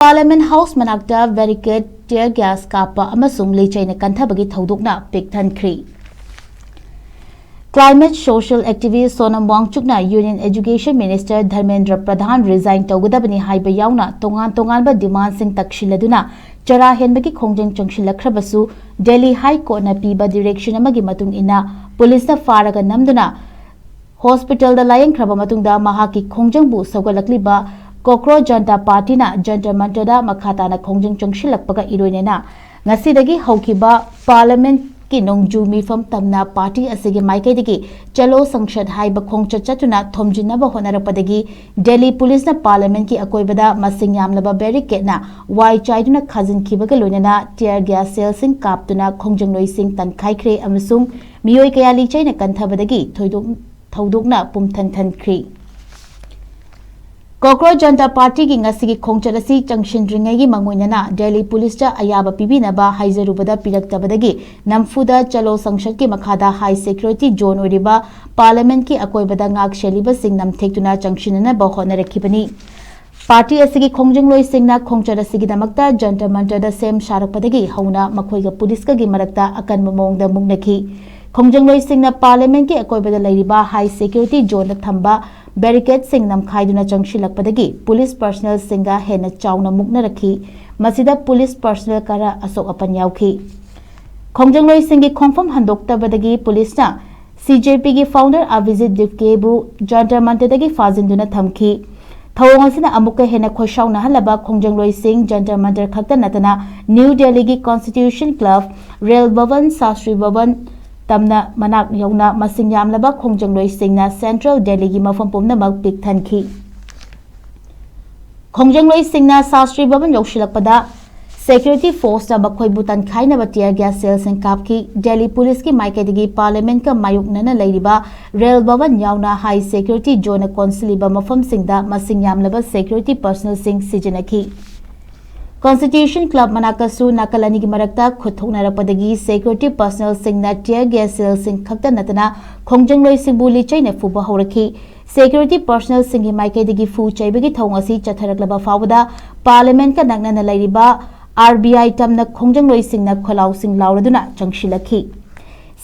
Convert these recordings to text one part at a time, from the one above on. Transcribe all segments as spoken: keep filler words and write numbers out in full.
Parliament House ꯃꯅꯥꯛꯇ barricade, tear gas ꯀꯥꯞꯄ ꯑꯃꯁꯨꯡ ꯂꯤꯆꯩꯅ ꯀꯟꯊꯕꯒꯤ ꯊꯧꯗꯣꯛꯅ ꯄꯤꯛ ꯊꯟꯈ꯭ꯔꯤ꯫ Climate social activist Sonam ꯋꯥꯡꯆꯨꯛꯅ Union Education Minister Dharmendra ꯄ꯭ꯔꯙꯥꯟ resign ꯇꯧꯒꯗꯕꯅꯤ ꯍꯥꯏꯕ ꯌꯥꯎꯅ ꯇꯣꯉꯥꯟ ꯇꯣꯉꯥꯟꯕ demandꯁꯤꯡ ꯇꯛꯁꯤꯜꯂꯗꯨꯅ ꯆꯔꯥ ꯍꯦꯟꯕꯒꯤ ꯈꯣꯡꯖꯪ ꯆꯪꯁꯤꯜꯂꯛꯈ꯭ꯔꯕꯁꯨ, Delhi High Courtꯅ ꯄꯤꯕ direction ꯑꯃꯒꯤ ꯃꯇꯨꯡ ꯏꯟꯅ ꯄꯨꯂꯤꯁꯅ ꯐꯥꯔꯒ ꯅꯝꯗꯨꯅ hospitalꯗ ꯂꯥꯌꯦꯡꯈ꯭ꯔꯕ ꯃꯇꯨꯡꯗ ꯃꯍꯥꯛꯀꯤ ꯈꯣꯡꯖꯪꯕꯨ ꯁꯧꯒꯠꯂꯛꯂꯤꯕ ꯀꯣꯀ꯭ꯔꯣ ꯖꯟꯇꯥ ꯄꯥꯔꯇꯤꯅ ꯖꯟꯇꯔ ꯃꯟꯇꯔꯗ ꯃꯈꯥ ꯇꯥꯅ ꯈꯣꯡꯖꯪ ꯆꯪꯁꯤꯜꯂꯛꯄꯒ ꯏꯔꯣꯏꯅꯅ ꯉꯁꯤꯗꯒꯤ ꯍꯧꯈꯤꯕ Parliamentꯀꯤ ꯅꯣꯡꯖꯨ ꯃꯤꯐꯝ ꯇꯝꯅ ꯄꯥꯔꯇꯤ ꯑꯁꯤꯒꯤ ꯃꯥꯏꯀꯩꯗꯒꯤ ꯆꯂꯣ ꯁꯪꯁꯗ ꯍꯥꯏꯕ ꯈꯣꯡꯆꯠ ꯆꯠꯇꯨꯅ ꯊꯣꯝꯖꯤꯟꯅꯕ ꯍꯣꯠꯅꯔꯛꯄꯗꯒꯤ Delhi ꯄꯨꯂꯤꯁꯅ Parliamentꯀꯤ ꯑꯀꯣꯏꯕꯗ ꯃꯁꯤꯡ ꯌꯥꯝꯂꯕ barricadeꯅ ꯋꯥꯏ ꯆꯥꯏꯗꯨꯅ ꯈꯥꯖꯤꯟꯈꯤꯕꯒ ꯂꯣꯏꯅꯅ tear gas shellꯁꯤꯡ ꯀꯥꯞꯇꯨꯅ ꯈꯣꯡꯖꯪꯂꯣꯏꯁꯤꯡ ꯇꯟꯈꯥꯏꯈ꯭ꯔꯦ ꯑꯃꯁꯨꯡ ꯃꯤꯑꯣꯏ ꯀꯌꯥ ꯂꯤꯆꯩꯅ ꯀꯟꯊꯕꯗꯒꯤ ꯊꯣꯏꯗꯣꯛ-, ꯊꯧꯗꯣꯛꯅ ꯄꯨꯝꯊꯟ ꯊꯟꯈ꯭ꯔꯤ꯫ ꯀꯣꯀ꯭ꯔꯣ ꯖꯟꯇꯥ ꯄꯥꯔꯇꯤꯒꯤ ꯉꯁꯤꯒꯤ ꯈꯣꯡꯆꯠ ꯑꯁꯤ ꯆꯪꯁꯤꯟꯗ꯭ꯔꯤꯉꯩꯒꯤ ꯃꯥꯡꯑꯣꯏꯅꯅ Delhi ꯄꯨꯂꯤꯁꯇ ꯑꯌꯥꯕ ꯄꯤꯕꯤꯅꯕ ꯍꯥꯏꯖꯔꯨꯕꯗ ꯄꯤꯔꯛꯇꯕꯗꯒꯤ ꯅꯝꯐꯨꯗ ꯆꯂꯣ ꯁꯪꯁꯗꯀꯤ ꯃꯈꯥꯗ high security zone ꯑꯣꯏꯔꯤꯕ Parliamentꯀꯤ ꯑꯀꯣꯏꯕꯗ ꯉꯥꯛ ꯁꯦꯜꯂꯤꯕꯁꯤꯡ ꯅꯝꯊꯦꯛꯇꯨꯅ ꯆꯪꯁꯤꯟꯅꯅꯕ ꯍꯣꯠꯅꯔꯛꯈꯤꯕꯅꯤ꯫ ꯄꯥꯔꯇꯤ ꯑꯁꯤꯒꯤ ꯈꯣꯡꯖꯪꯂꯣꯏꯁꯤꯡꯅ ꯈꯣꯡꯆꯠ ꯑꯁꯤꯒꯤꯗꯃꯛꯇ ꯖꯟꯇꯔ ꯃꯟꯇꯔꯗ ꯁꯦꯝ ꯁꯥꯔꯛꯄꯗꯒꯤ ꯍꯧꯅ ꯃꯈꯣꯏꯒ ꯄꯨꯂꯤꯁꯀꯒꯤ ꯃꯔꯛꯇ ꯑꯀꯟꯕ ꯃꯑꯣꯡꯗ ꯃꯨꯛꯅꯈꯤ꯫ ꯈꯣꯡꯖꯪꯂꯣꯏꯁꯤꯡꯅ Parliamentꯀꯤ ꯑꯀꯣꯏꯕꯗ ꯂꯩꯔꯤꯕ high security zoneꯗ ꯊꯝꯕ barricadeꯁꯤꯡ ꯅꯝꯈꯥꯏꯗꯨꯅ ꯆꯪꯁꯤꯜꯂꯛꯄꯗꯒꯤ ꯄꯨꯂꯤꯁ personnelꯁꯤꯡꯒ ꯍꯦꯟꯅ ꯆꯥꯎꯅ ꯃꯨꯛꯅꯔꯛꯈꯤ꯫ ꯃꯁꯤꯗ ꯄꯨꯂꯤꯁ personnel ꯈꯔ ꯑꯁꯣꯛ ꯑꯄꯟ ꯌꯥꯎꯈꯤ꯫ ꯈꯣꯡꯖꯪꯂꯣꯏꯁꯤꯡꯒꯤ ꯈꯣꯡꯐꯝ ꯍꯟꯗꯣꯛꯇꯕꯗꯒꯤ ꯄꯨꯂꯤꯁꯅ CJPꯒꯤ founder ꯑꯚꯤꯖꯤꯠ ꯗꯤꯞꯀꯦꯕꯨ ꯖꯟꯇꯔ ꯃꯟꯇꯔꯗꯒꯤ ꯐꯥꯖꯤꯟꯗꯨꯅ ꯊꯝꯈꯤ꯫ ꯊꯧꯑꯣꯡ ꯑꯁꯤꯅ ꯑꯃꯨꯛꯀ ꯍꯦꯟꯅ ꯈꯣꯏꯁꯥꯎꯅꯍꯜꯂꯕ ꯈꯣꯡꯖꯪꯂꯣꯏꯁꯤꯡ ꯖꯟꯇꯔ ꯃꯟꯇꯔ ꯈꯛꯇ ꯅꯠꯇꯅ ꯅ꯭ꯌꯨ ꯗꯦꯜꯂꯤꯒꯤ Constitution Club, ꯔꯦꯜ ꯚꯕꯟ, ꯁꯥꯁꯇ꯭ꯔꯤ ꯚꯕꯟ ꯇꯝꯅ ꯃꯅꯥꯛ ꯌꯧꯅ ꯃꯁꯤꯡ ꯌꯥꯝꯂꯕ ꯈꯣꯡꯖꯪꯂꯣꯏꯁꯤꯡꯅ Central ꯗꯦꯜꯂꯤꯒꯤ ꯃꯐꯝ ꯄꯨꯝꯅꯃꯛ ꯄꯤꯛ ꯊꯟꯈꯤ꯫ ꯈꯣꯡꯖꯪꯂꯣꯏꯁꯤꯡꯅ ꯁꯥꯁꯇ꯭ꯔꯤ ꯚꯕꯟ ꯌꯧꯁꯤꯜꯂꯛꯄꯗ security forceꯅ ꯃꯈꯣꯏꯕꯨ ꯇꯟꯈꯥꯏꯅꯕ tear gas shellꯁꯤꯡ ꯀꯥꯞꯈꯤ꯫ ꯗꯦꯜꯂꯤ ꯄꯨꯂꯤꯁꯀꯤ ꯃꯥꯏꯀꯩꯗꯒꯤ Parliamentꯀ ꯃꯥꯌꯣꯛꯅꯅ ꯂꯩꯔꯤꯕ ꯔꯦꯜ ꯚꯕꯟ ꯌꯥꯎꯅ high security zoneꯅ ꯀꯣꯟꯁꯤꯜꯂꯤꯕ ꯃꯐꯝꯁꯤꯡꯗ ꯃꯁꯤꯡ ꯌꯥꯝꯂꯕ security personnelꯁꯤꯡ ꯁꯤꯖꯤꯟꯅꯈꯤ꯫ Constitution Club ꯃꯅꯥꯛꯇꯁꯨ ꯅꯥꯀꯜ ꯑꯅꯤꯒꯤ ꯃꯔꯛꯇ ꯈꯨꯠ ꯊꯣꯛꯅꯔꯛꯄꯗꯒꯤ security personnelꯁꯤꯡꯅ tear gas shellꯁꯤꯡ ꯈꯛꯇ ꯅꯠꯇꯅ ꯈꯣꯡꯖꯪꯂꯣꯏꯁꯤꯡꯕꯨ ꯂꯤꯆꯩꯅ ꯐꯨꯕ ꯍꯧꯔꯛꯈꯤ꯫ Security personnelꯁꯤꯡꯒꯤ ꯃꯥꯏꯀꯩꯗꯒꯤ ꯐꯨ ꯆꯩꯕꯒꯤ ꯊꯧꯑꯣꯡ ꯑꯁꯤ ꯆꯠꯊꯔꯛꯂꯕ ꯐꯥꯎꯕꯗ Parliamentꯀ ꯅꯛꯅꯅ ꯂꯩꯔꯤꯕ RBI ꯇꯝꯅ ꯈꯣꯡꯖꯪꯂꯣꯏꯁꯤꯡꯅ ꯈꯣꯜꯂꯥꯎꯁꯤꯡ ꯂꯥꯎꯔꯗꯨꯅ ꯆꯪꯁꯤꯜꯂꯛꯈꯤ꯫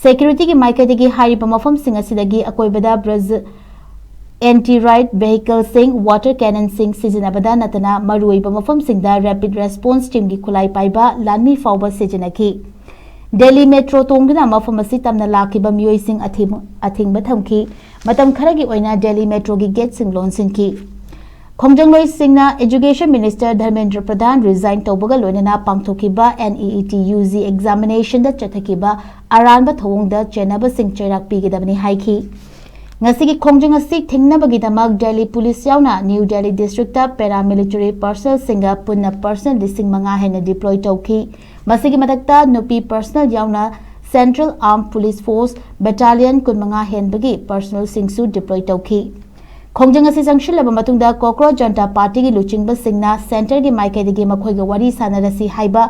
Securityꯒꯤ ꯃꯥꯏꯀꯩꯗꯒꯤ ꯍꯥꯏꯔꯤꯕ ꯃꯐꯝꯁꯤꯡ ꯑꯁꯤꯗꯒꯤ ꯑꯀꯣꯏꯕꯗ ꯕ꯭ꯔꯖ anti-riot vehicleꯁꯤꯡ, water cannonꯁꯤꯡ ꯁꯤꯖꯤꯟꯅꯕꯗ ꯅꯠꯇꯅ ꯃꯔꯨꯑꯣꯏꯕ ꯃꯐꯝꯁꯤꯡꯗ Rapid Response Teamꯒꯤ ꯈꯨꯠꯂꯥꯏ ꯄꯥꯏꯕ ꯂꯥꯟꯃꯤ ꯐꯥꯎꯕ ꯁꯤꯖꯤꯟꯅꯈꯤ꯫ ꯗꯦꯜꯂꯤ ꯃꯦꯇ꯭ꯔꯣ ꯇꯣꯡꯗꯨꯅ ꯃꯐꯝ ꯑꯁꯤ ꯇꯝꯅ ꯂꯥꯛꯈꯤꯕ ꯃꯤꯑꯣꯏꯁꯤꯡ ꯑꯊꯤꯡ-, ꯑꯊꯤꯡꯕ ꯊꯝꯈꯤ꯫ ꯃꯇꯝ ꯈꯔꯒꯤ ꯑꯣꯏꯅ ꯗꯦꯜꯂꯤ ꯃꯦꯇ꯭ꯔꯣꯒꯤ ꯒꯦꯠꯁꯤꯡ ꯂꯣꯟꯁꯤꯟꯈꯤ꯫ ꯈꯣꯡꯖꯪꯂꯣꯏꯁꯤꯡꯅ Education Minister ꯙꯔꯃꯦꯟꯗ꯭ꯔ ꯄ꯭ꯔꯙꯥꯟ resign ꯇꯧꯕꯒ ꯂꯣꯏꯅꯅ ꯄꯥꯡꯊꯣꯛꯈꯤꯕ NEET UG examinationꯗ ꯆꯠꯊꯈꯤꯕ ꯑꯔꯥꯟꯕ ꯊꯧꯑꯣꯡꯗ ꯆꯦꯟꯅꯕꯁꯤꯡ ꯆꯩꯔꯥꯛ ꯄꯤꯒꯗꯕꯅꯤ ꯍꯥꯏꯈꯤ꯫ ꯉꯁꯤꯒꯤ ꯈꯣꯡꯖꯪ ꯑꯁꯤ ꯊꯤꯡꯅꯕꯒꯤꯗꯃꯛ ꯗꯦꯜꯂꯤ ꯄꯨꯂꯤꯁ ꯌꯥꯎꯅ ꯅ꯭ꯌꯨ ꯗꯦꯜꯂꯤ districtꯇ paramilitary personnelꯁꯤꯡꯒ ꯄꯨꯟꯅ personnel ꯂꯤꯁꯤꯡ ꯃꯉꯥ ꯍꯦꯟꯅ deploy ꯇꯧꯈꯤ꯫ ꯃꯁꯤꯒꯤ ꯃꯊꯛꯇ ꯅꯨꯄꯤ personnel ꯌꯥꯎꯅ Central Armed Police Force battalion ꯀꯨꯟꯃꯉꯥ ꯍꯦꯟꯕꯒꯤ personnelꯁꯤꯡꯁꯨ deploy ꯇꯧꯈꯤ꯫ ꯈꯣꯡꯖꯪ ꯑꯁꯤ ꯆꯪꯁꯤꯜꯂꯕ ꯃꯇꯨꯡꯗ ꯀꯣꯀ꯭ꯔꯣꯆ ꯖꯅꯇꯥ ꯄꯥꯔꯇꯤꯒꯤ ꯂꯨꯆꯤꯡꯕꯁꯤꯡꯅ centreꯒꯤ ꯃꯥꯏꯀꯩꯗꯒꯤ ꯃꯈꯣꯏꯒ ꯋꯥꯔꯤ ꯁꯥꯟꯅꯔꯁꯤ ꯍꯥꯏꯕ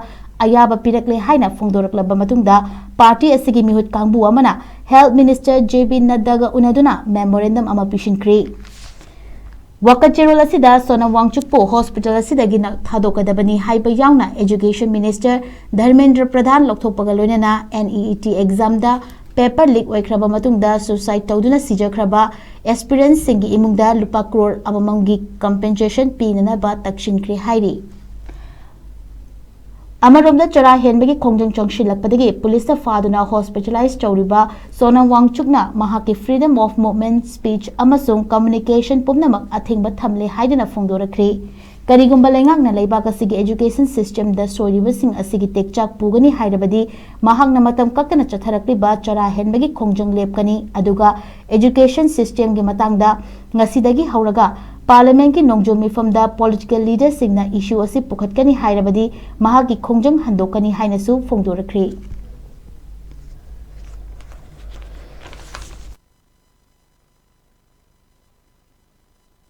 ꯑꯌꯥꯕ ꯄꯤꯔꯛꯂꯦ ꯍꯥꯏꯅ ꯐꯣꯡꯗꯣꯔꯛꯂꯕ ꯃꯇꯨꯡꯗ ꯄꯥꯔꯇꯤ ꯑꯁꯤꯒꯤ ꯃꯤꯍꯨꯠ ꯀꯥꯡꯕꯨ ꯑꯃꯅ Health Minister JP ꯅꯗ꯭ꯗꯥꯒ ꯎꯅꯗꯨꯅ memorandum ꯑꯃ ꯄꯤꯁꯤꯟꯈ꯭ꯔꯤ꯫ ꯋꯥꯀꯠ ꯆꯦꯔꯣꯜ ꯑꯁꯤꯗ ꯁꯣꯅꯝ ꯋꯥꯡꯆꯨꯛꯄꯨ hospital ꯑꯁꯤꯗꯒꯤ ꯅ-, ꯊꯥꯗꯣꯛꯀꯗꯕꯅꯤ ꯍꯥꯏꯕ ꯌꯥꯎꯅ Education Minister ꯙꯔꯃꯦꯟꯗ꯭ꯔ ꯄ꯭ꯔꯙꯥꯟ ꯂꯧꯊꯣꯛꯄꯒ ꯂꯣꯏꯅꯅ NEET examꯗ paper leak ꯑꯣꯏꯈ꯭ꯔꯕ ꯃꯇꯨꯡꯗ suicide ꯇꯧꯗꯨꯅ ꯁꯤꯖꯈ꯭ꯔꯕ aspirantꯁꯤꯡꯒꯤ ꯏꯃꯨꯡꯗ ꯂꯨꯄꯥ ꯀ꯭ꯔꯣꯔ ꯑꯃꯃꯝꯒꯤ compensation ꯄꯤꯅꯅꯕ ꯇꯛꯁꯤꯟꯈ꯭ꯔꯦ ꯍꯥꯏꯔꯤ꯫ ꯑꯃꯔꯣꯝꯗ ꯆꯔꯥ ꯍꯦꯟꯕꯒꯤ ꯈꯣꯡꯖꯪ ꯆꯪꯁꯤꯜꯂꯛꯄꯗꯒꯤ ꯄꯨꯂꯤꯁꯅ ꯐꯥꯗꯨꯅ hospitalize ꯇꯧꯔꯤꯕ ꯁꯣꯅꯝ ꯋꯥꯡꯆꯨꯛꯅ ꯃꯍꯥꯛꯀꯤ freedom of movement, speech ꯑꯃꯁꯨꯡ communication ꯄꯨꯝꯅꯃꯛ ꯑꯊꯤꯡꯕ ꯊꯝꯂꯦ ꯍꯥꯏꯗꯨꯅ ꯐꯣꯡꯗꯣꯔꯛꯈ꯭ꯔꯤ꯫ ꯀꯔꯤꯒꯨꯝꯕ ꯂꯩꯉꯥꯛꯅ ꯂꯩꯕꯥꯛ ꯑꯁꯤꯒꯤ education systemꯗ ꯁꯣꯏꯔꯤꯕꯁꯤꯡ ꯑꯁꯤꯒꯤ ꯇꯦꯛꯆꯥꯛ ꯄꯨꯒꯅꯤ ꯍꯥꯏꯔꯕꯗꯤ ꯃꯍꯥꯛꯅ ꯃꯇꯝ ꯀꯛꯇꯅ ꯆꯠꯊꯔꯛꯂꯤꯕ ꯆꯔꯥ ꯍꯦꯟꯕꯒꯤ ꯈꯣꯡꯖꯪ ꯂꯦꯞꯀꯅꯤ, ꯑꯗꯨꯒ education systemꯒꯤ ꯃꯇꯥꯡꯗ ꯉꯁꯤꯗꯒꯤ ꯍꯧꯔꯒ Parliamentꯀꯤ ꯅꯣꯡꯖꯨ ꯃꯤꯐꯝꯗ political leaderꯁꯤꯡꯅ issue ꯑꯁꯤ ꯄꯨꯈꯠꯀꯅꯤ ꯍꯥꯏꯔꯕꯗꯤ ꯃꯍꯥꯛꯀꯤ ꯈꯣꯡꯖꯪ ꯍꯟꯗꯣꯛꯀꯅꯤ ꯍꯥꯏꯅꯁꯨ ꯐꯣꯡꯗꯣꯔꯛꯈ꯭ꯔꯤ꯫